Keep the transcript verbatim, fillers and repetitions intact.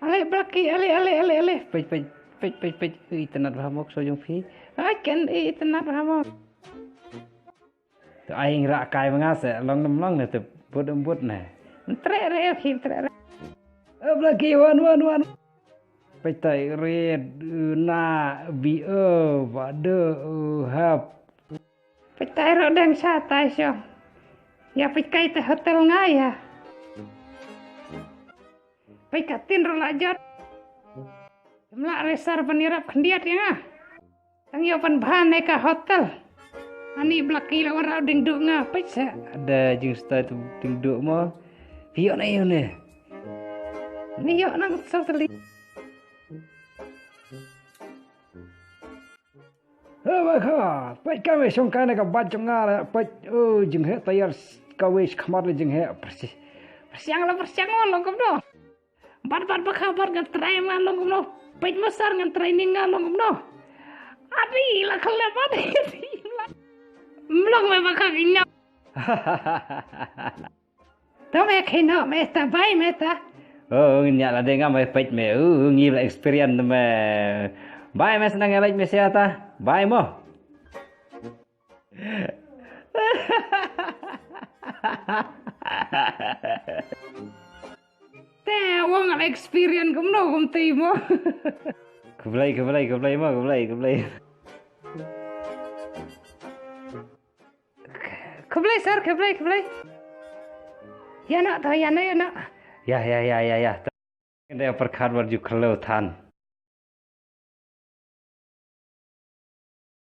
Ale Blaki, ale, ale, ale, ale. Peit, peit, peit, peit, peit. Ui, itynnad bha mo ka show jong phi. Ai, ken, ui, itynnad bha mo. To ai ngi rah kai ma nga se, long ne ym long ne, to bud ym bud ne. Ym treh re, phi ym treh re. Eh, Blaki, wan, wan, wan. Peit tai red, eh, na, bi, eh, ba, de, eh, hap. Peit tai ruh dang sha tai sho. Ïa peit kai te hotel nga ïa. Peit ka tin ruh la jot. Ym lah re sar ban ïarap khyndiat ïa nga. Tang ïoh ban bha ne ka hotel. Ani Blaki la wan rah ding duh nga peit sa. Da jingstai tu ding duh mo. Ïoh na ïoh ne. Ni ïoh nang sa teli. He ba kha, peit ka wei shong kai na ka bat jong nga la, peit, oh, jingheh tayar s-, ka wei khmat la jingheh, persi-, persiang la persiang mo long kumno. Bat bat ba kha bat ngan try ma long kumno. Peit mo sar ngan training nga long kumno. Ati la khala bat ati la. Mlong me ba kha kinyap. To me khino me ta bai me ta. Oh, ngin ïa la dei nga me peit me. Uh, ngi la experience me. Bai me senang ïa leit me sia ta. Bai mo. Te wong la experience kumno kum ti mo. Khublei, khublei, khublei mo, khublei, khublei. Khublei sir, khublei, khublei. Ïa na to, ïa na, ïa na. Ïa, ïa, ïa, ïa, ïa. Ngi dei pyrkhat wat ju khlew than.